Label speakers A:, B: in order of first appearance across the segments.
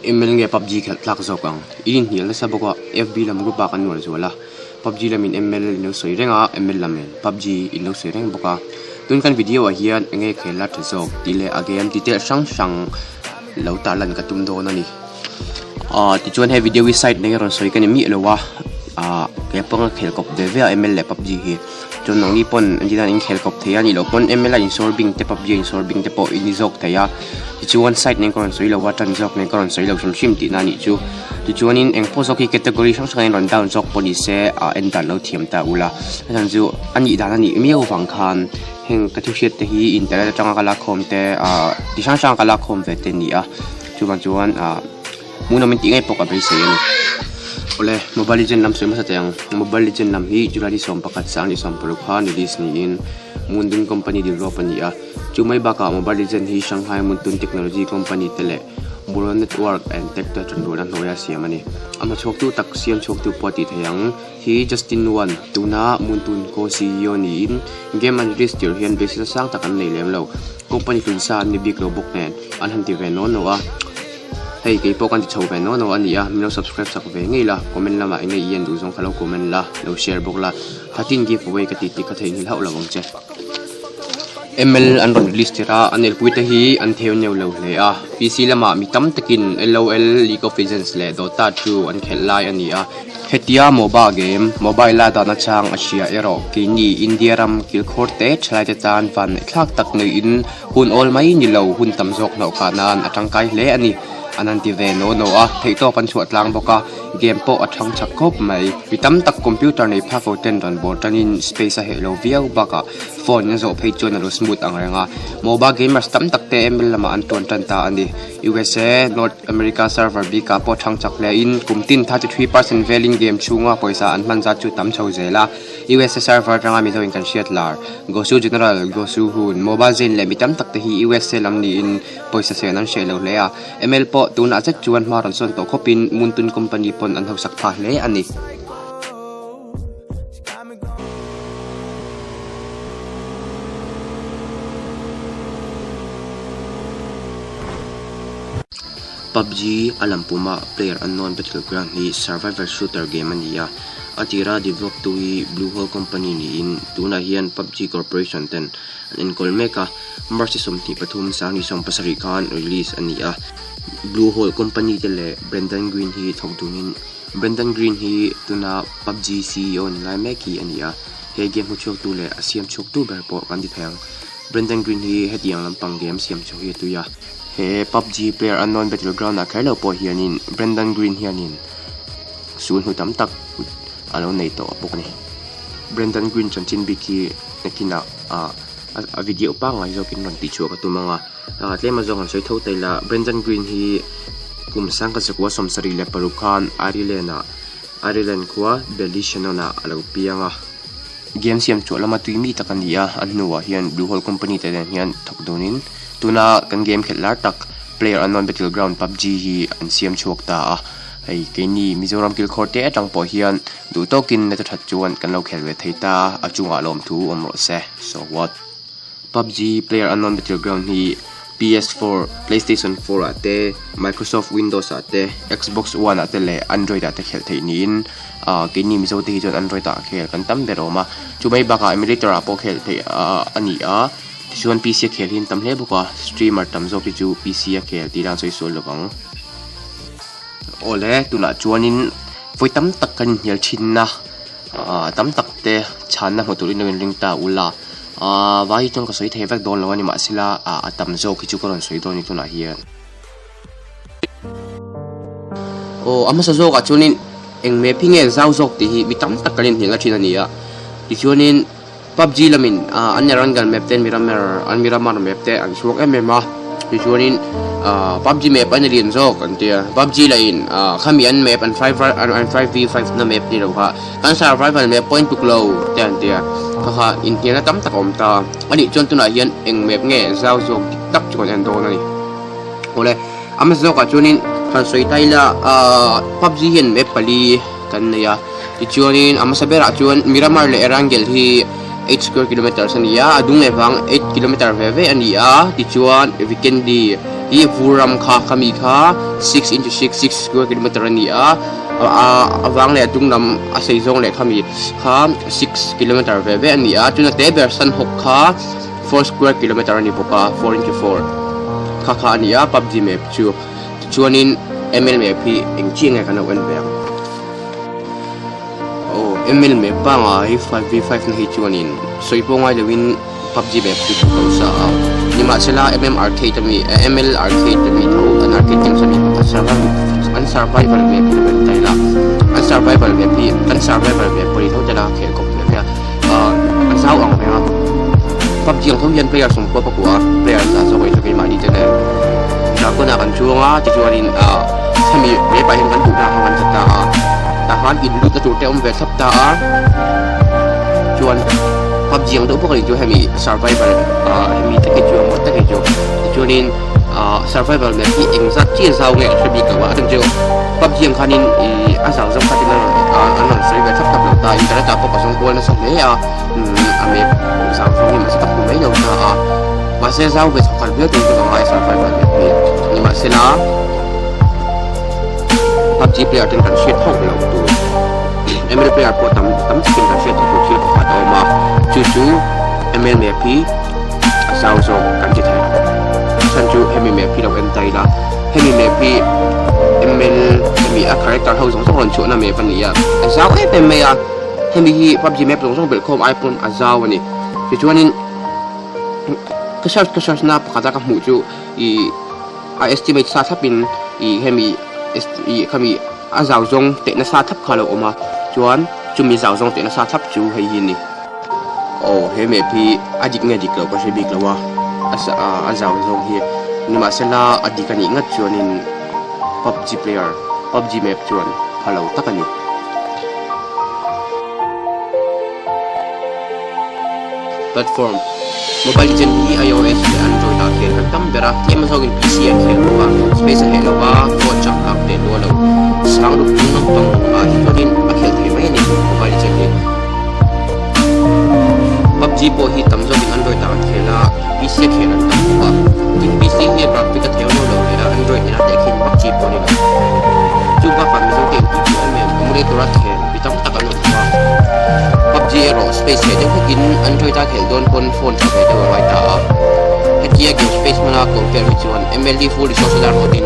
A: ML nge PUBG khelh tlak zawk ang? I inhnial nasa bawk a, FB lam group ah kan nuar zual a, PUBG lamin ML in lo sawi reng a, ML lamin PUBG in lo sawi reng bawk a. Tun kan video ah hian enge khel la tha zawk tih leh a game detail hrang hrang lo tarlan ka tum dawn a ni. Aaa tichuan he video hi side nenge rawn sawi ka ni miah lo a, aaa keipawng a khel kawp ve ve a ML leh PUBG hi. Chuan nangni pawn engtin an inkhel kawp thei a nih loh pawn ML a insawr bing te PUBG a insawr bing te pawh i ni zawk thei a tichuan side nen ka rawn sawi lo a tan zawk nen ka rawn sawi lo hrim hrim tihna a nih chu tichuanin eng pawh zawk hi category hrang hrang in rawn down zawk pawh ni se ah en dan lo thiam ta ula a chhan chu a nih dan a nih miau vang khan heng ka thu hriat te hi internet atanga ka lakkhawm te ah ti hrang hrang ka lakkhawm ve te a ni a chuvang chuan ah. Hmuhnawm in tih ngei pawh ka beisei a ni. Awle, Mobile Legend lam sawi hmasa teh ang. Mobile Legend lam hi July ni 11 sang ni 16 khan release niin Moondun Company develop a ni a. Chu mai bakah Mobile Legend hi Shanghai Moonton Technology Company te leh Muro Network and Tech te tanrualna hnuaia siam a ni. A hmachhuaktu tak siam chhuaktu pawh a tih theih ang hi Justin Wan, tuna Moonton Co CEO niin game an release tirh hian beiseina sang tak an nei lem lo. Company hlunsa an ni bik lo bawk nen an han ti ve nawn lo a. Hei kei pawh kan ti chho ve no no a ni a, min lo subscribe sak ve ngei la, comment lamah enge i en duh zawng kha lo comment la, lo share bawk la, khatin give away ka tih tih kha theihnghilh hauh lo ang che. ML an rawn release tir a, an elpui te hi an theu neu lo hle a, PC lamah mi tam takin LOL, League of Legends leh Dota 2 an khelh lai a ni a, Hetia MOBA game, mobile a dahna chang a hria erawh keini India ram kilkhawr te thalaite tan vanneihthlak tak nuihin hun awl mai ni lo hun tam zawk hnawh khah nan a tangkai hle a ni. An han ti ve naw naw a, theihtawp an chhuah tlang bawk a, game pawh a thang chak khawp mai. Mi tam tak computer nei phak lo ten rawn bawr tanin space a heh lo viau bakah phone in a zawh phei chuan a lo smooth ang reng a. MOBA gamers tam tak te ML lamah an tuan tan ta a ni. USA, North America server bikah pawh thang chak hle in kum tin 33% velin game chhunga pawisa an hman zat chu tam chho zel a. USA server atanga Mizo in kan hriat lar. Gosu General, Gosu Hun, Mobile Zane leh mi tam tak te hi USA lam niin pawisa sen an hreh lo hle a. ML pawh tunah zet chuan hma rawn sawn tawh khawpin Moonton Company pawn an hausak phah hle a ni. PUBG a lam puma player unknown battleground hi survival shooter game a ni a, a tira develop tu hi Bluehole company niin tunah hian PUBG corporation ten an enkawl mek a, March 23 2017 khan release a ni a, Bluehole company te leh Brendan Green hi thawk dunin Brendan Green hi tuna PUBG CEO ni lai mek hi a ni a, he game hmu chhuaktu leh a siam chhuaktu ber pawh kan ti thei ang. Brendan Green hi hetiang lampang game siam chhuak hi a tui a. He PUBG Player Unknown Battleground ah kher lo pawh hianin Brendan Green hianin sul hnu tam tak a lo nei tawh bawk a ni. Brendan Green chanchin bik hi nakinah a video pangngai zawkin rawn tihchhuah ka tum ang a. Tlem a zawng han sawi tho ta ila, Brendan Green hi kum sangkhat zakua 76 khan Ireland ah Ireland khua Ballyshannon ah a lo piang a. Game siam chhuah lama tui mi tak a ni a, a hnuah hian Bluehole Company te nen hian thawk dunin tuna kan game khelh lar tak Player Unknown Battleground PUBG hi an siam chhuak ta a. Hei keini Mizoram kilkhawr te atang pawh hian duh tawkin net a that chuan kan lo khel ve thei ta a, a chungah lawmthu awm rawh se. So what? PUBG Player Unknown Battleground hi PS4, PlayStation 4 ah te, Microsoft Windows ah te, Xbox One ah te leh Android ah te khelh theih niin ah keini Mizo te hi chuan Android ah khel kan tam ber awm a. Chu mai bakah emulator ah pawh khelh theih a ni a, tichuan PC a khel hi an tam hle bawk a, streamer tam zawk hi chu PC a khel tih lang sawi sual lovang. Awle, tunah chuanin vawi tam tak kan inhnial thin a. Ahh tam tak te chhanna hmu turin lo inring ta ula ahh vai hi chuan ka sawi thei vek dawn lo a ni mahsela ah a tam zawk hi chu ka rawn sawi dawn a ni tunah hian. Aw a hmasa zawkah chuanin eng map hi nge zau zawk tih hi mi tam tak kan inhnial na thin a ni a tichuanin PUBG lamin ah an Erangel map te Miramar an Miramar map te an chhuak em em a tichuanin ah PUBG map a ni lian zawk an tia PUBG lahin ah khami an map an five an 5v5 na map ni lo kha kan survival map pawh a intuk lo te an tia kha kha inhnialna tam tak a awm ta a nih chuan tunah hian eng map nge zau zawk dik tak chu kan en dawn a ni awle a hmasa zawkah chuanin han sawi ta ila ah PUBG hian map pali kan nei a tichuanin a hmasa berah chuan Miramar leh Erangel hi 8 square kilometers a ni a a dung leh vang 8 kilometer ve ve a ni a tichuan Vikendi. Hi vur ram kha khami kha 6 into 6 6 square kilometer a ni a, a vang leh a dung lam a sei zawng leh khami kha 6 kilometer ve ve a ni a, chuna te ber Sanhok kha 4 square kilometer a ni bawk a, 4 into 4 kha kha a ni a PUBG map chu. Tichuanin ML map hi eng chiah nge kan lo en ve ang. Aw ML map pangai 5v5 na hi chuanin sawi pawh ngai loin PUBG map chu ka lo sa a. Nimahsela MM Arcade ami ML Arcade ami tho an arcade games ami pakhat survival an survival map hi kan tail a. An survival map hi kan survival map pawh ni tho tela khel kawp ve ve a. Ahh an zau ang reng a. PUBG ang tho hian player sawmkua pakua player za zawk a inhre keimahni te nen. Dragon ah kan chuang a tichuanin ahh hemi map ah hian kan duhna kha kan tla ta a. Tah khan in lut na tur te a awm ve thlap ta a. Chuan PUBG ang deuh bawk a ni chu hemi survival ahh hemi te khi chu a mawi tak hi chu. Tichuanin ahh survival map hi engzat chiah zau nge ka hre bik lo a a chhan chu PUBG ang khanin ihh a zau zawng khatin a rawn an rawn sawi ve thlap thlap lo ta internet ah pawh ka zawng kual nasa hle a umm a map zau zawng hi mahse ka hmu mai lo ta a mahse zau ve chhawk khat viau tur chu ka ngai survival map hi nimahsela PUBG player ten kan hriat hauh loh tur ML player pawh tam tam takin kan hriat theih tur thil pakhat a awm a chu chu ML map hi a zau zawk kan ti thei a chhan chu hemi map hi lo en ta ila hemi map hi ML hemi a character ho zawng zawng rawn chhuahna map a ni a a zau em em mai a hemi hi PUBG map zawng zawng belh khawm ai pawn a zau a ni tichuanin ka search ka search na pakhat a ka hmuh chu ih a estimate sa thlapin ih hemi ih khami a zau zawng teh nasa thlap kha a lo awm a chuan chumi zau zawng teh nasa thlap chu hei hi a ni. Aw he map hi a dik nge dik loh ka hre bik lo a a zau zawng hi nimahsela a dik a nih ngat chuanin PUBG player PUBG map chuan pha lo tak a ni. Platform, Mobile Legend hi iOS leh Android ah khel kan tam ber a, tlem zawkin PC ah khel bawk a, space a heh lo va, phone changkang teh luah lo, sang ruk chung naupang ah hi chuanin a khel thei mai a ni Mobile Legend hi. PUBG pawh hi tam zawkin Android ah an khel a, PC a khel an tam bawk a, tin PC hi graphic a theu leu lo leh a, Android nena tehkhin vak chi pawh a ni lo. Chu bakah Mizo te intih duh em em emulator a khel mi tam tak an awm bawk a. PUBG erawh space leh deuh hlekin Android a khelh dawn pawn phone tha ve deuh a ngai ta a. Hetia game space hmana compare hi chuan MLD full resource a download in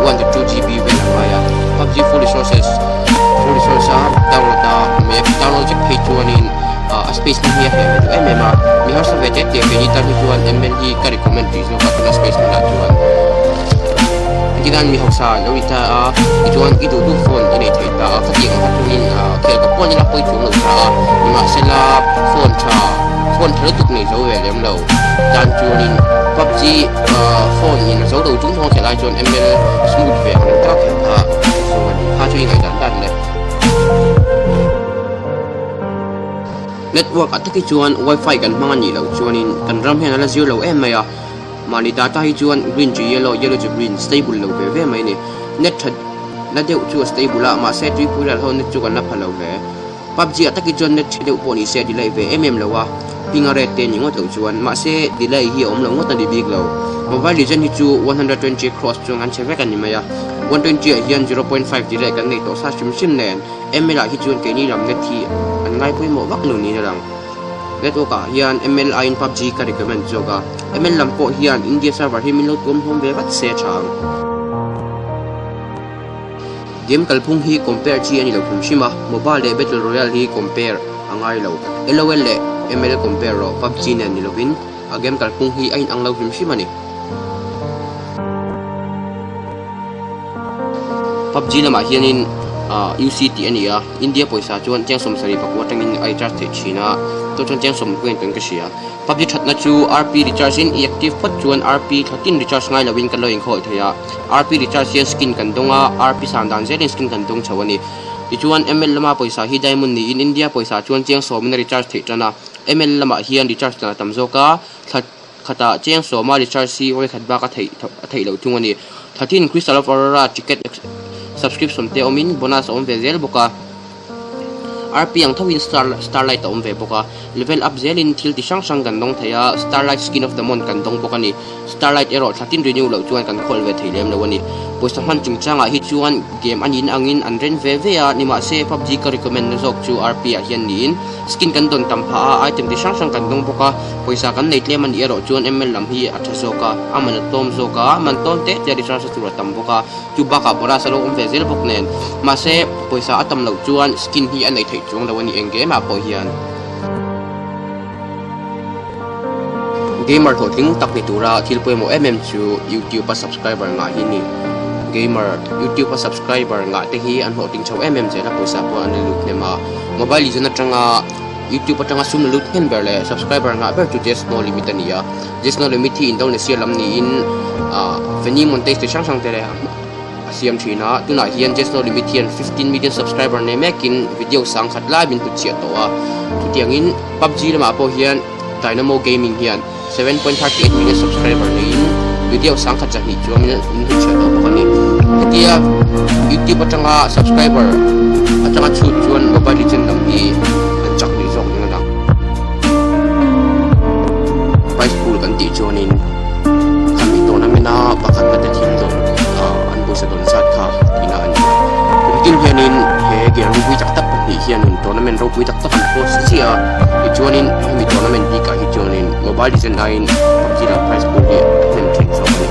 A: 1.2 GB vel a ngai a. PUBG full resources full resource a download a map download vek phei chuanin a space na hi a hleh ve duh em em a. Mi harsa ve tete keini tan hi chuan ML hi ka recommend tih zawk a tuna space hmanah chuan. Tihian mi hausa lo ni ta a tichuan i duh duh phone i nei thei ta a khatiang ang kha chuanin khel ka pawn ila pawi chuang lo ta a nimahsela phone tha phone tha lutuk nei zo ve lem lo tan chuanin PUBG phone in a zo lo chung thawng khelh lai chuan ML smooth ve ang reng tak khelh kha a zo a ni kha chu i ngaihdan dan le. Network ah tak hi chuan wifi kan hmang a nih loh chuanin kan ram hian a la zir lo em mai a. Mahni data hi chuan green chu yellow, yellow chu green, stable lo ve ve mai a ni. Net that na deuh chu a stable a, mahse tuipui ral ho net chu kan la pha lo hle. PUBG ah takin chuan net tha deuh pawh ni se a delay ve em em lo a, ping a red te ni ngawt loh chuan. Mahse delay hi a awm lo ngawt a ni bik lo. Mobile Legend hi chu 120 cross chuan kan chhe vek a ni mai a, 120 ah hian 0.5 delay kan nei tawh sa hrim hrim nen, ML ah hi chuan keini lam net hi an ngai pawimawh vak lo niin a lang. Network ah hian ML aiin PUBG ka recommend zawk a, ML lam pawh hian India server hi min lo tuam hlawm ve vat se tha ang. Game kalphung hi compare chi a ni lo hrim hrim a, mobile leh battle royale hi compare a ngai lo. LOL leh ML compare rawh PUBG nen ni lovin a game kalphung hi a inang lo hrim hrim a ni. PUBG lamah hianin UC tih a ni a, India pawisa chuan chiang 74 atangin a recharge theih thin a, tawh chuan chiang 10 in ka hria. PUBG thatna chu RP recharge in i active phawt chuan RP thlatin recharge ngai lovin kan lo inkhawl thei a, RP recharge hian skin kan dawng a, RP san dan zelin skin kan dawng chho a ni. Tichuan ML lama pawisa hi diamond niin India pawisa chuan chiang 10 in a recharge theih tan a, ML lamah hian recharge dan a tam zawk a, thla. Khatah chiang sawma recharge hi vawi khat bak a theih a theih loh thung a ni. Thathin Crystal of Aurora ticket subscription te awmin bonus a awm ve zel bawk a. RP ang thoin star starlight a awm ve bawk a, level up zelin thil ti hrang hrang kan dawng thei a, starlight skin of the month kan dawng bawk a ni. Starlight erawh thla tin renew loh chuan kan khawl ve thei lem lo a ni. Pawisa hman chungchangah hi chuan game a nin angin an ren ve ve a, nimahse PUBG ka recommend na zawk chu RP ah hian niin skin kan dawn tam phah a, item ti hrang hrang kan dawng bawk a, pawisa kan nei tlem a nih erawh chuan ML lam hi a tha zawk a, a man a tlawm zawk a, man tlawm teh teh a recharge na tur a tam bawk a. Chu bakah bonus a lo awm ve zel bawk nen. Mahse, pawisa a tam loh chuan skin hi a nei theih chuang lo a ni eng game ah pawh hian. Gamer hlawhtling tak ni tura thil pawimawh em em chu YouTube a subscriber ngah hi a ni. Gamer YouTube a subscriber ngah te hi an hlawhtling chho em em zel a, pawisa pawh an la lut hnem a. Mobile Legends atanga YouTube atanga sum la lut hnem ber leh subscriber ngah ber chu Jess No Limit a ni a. Jess No Limit hi Indonesia lam niin ah Feni Montage ti hrang hrang te leh a siam thin a. Tunah hian Jess No Limit hian 15 million subscriber nei mekin video sangkhat lai min hnutchhiah tawh a. Chutiangin PUBG lamah pawh hian Dynamo Gaming hian 7.38 million subscriber neiin video sangkhat zahnih chuangin min hnutchhiah tawh bawk a ni. Hetia YouTube atanga subscriber atanga chhut chuan Mobile Legends lam hi an chak rih zawk ning a lang. Prize pool kan tih chuanin khami tournament a pakhatna te thil dawn an pawisa dawn zat kha tihna a ni a. Kum tin hianin he game ropui tak tak pahnih hianin tournament ropui tak tak an host chiah a, tichuanin hemi tournament bikah hi chuanin Mobile Legends aiin PUBG lam prize pool hi a hnem thin zawk a ni.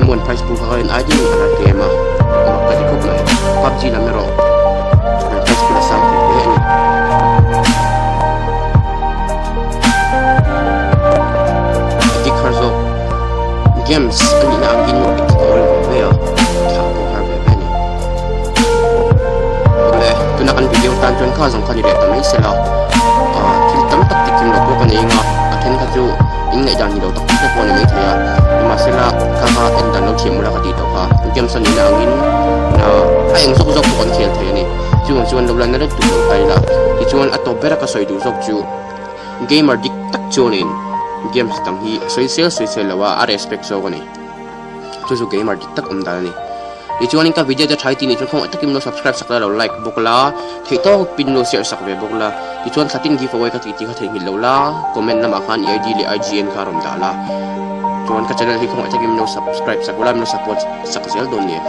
A: M1 prize pool kha ka rin ai deuhin a la tlem a, mak ka ti khawp mai. PUBG lam erawh an prize pool a sang thei hle a ni. A dik har zawk games a nihna angin a dik a awl ve ve a, thlah pawh har ve ve a ni. Awle, tuna kan video tan chuan kha zawng kha ni leh ta mai sela, ah thil tam tak ti kim loh pawh ka nei anga, a then kha chu in ngaihdan ni lo tak tak te pawh a ni maithei a, nimahsela kha kha en dan lo thiam ula ka tih tawh kha, games a nihna angin a eng zawk zawk pawh kan khel thei a ni. Chuvang chuan lo la na lutuk lo ta ila, tichuan a tawp bera ka sawi duh zawk chu gamer dik tak chuanin games dang hi sawi sel sawi sel lo a, a respect zawk a ni. Chu chu gamer dik tak awm dan a ni. Tichuanin ka video te tha i tih nih chuan khawngaih takin min lo subscribe sak la, lo like bawk la, theih tawk pin lo share sak ve bawk la. Tichuan thlatin give away ka tih tih kha theihnghilh lo la, comment lamah khan i ID leh IGN kha rawn dah la. Chuan ka channel hi khawngaih takin min lo subscribe sak ula, min lo support sak zel dawn nia.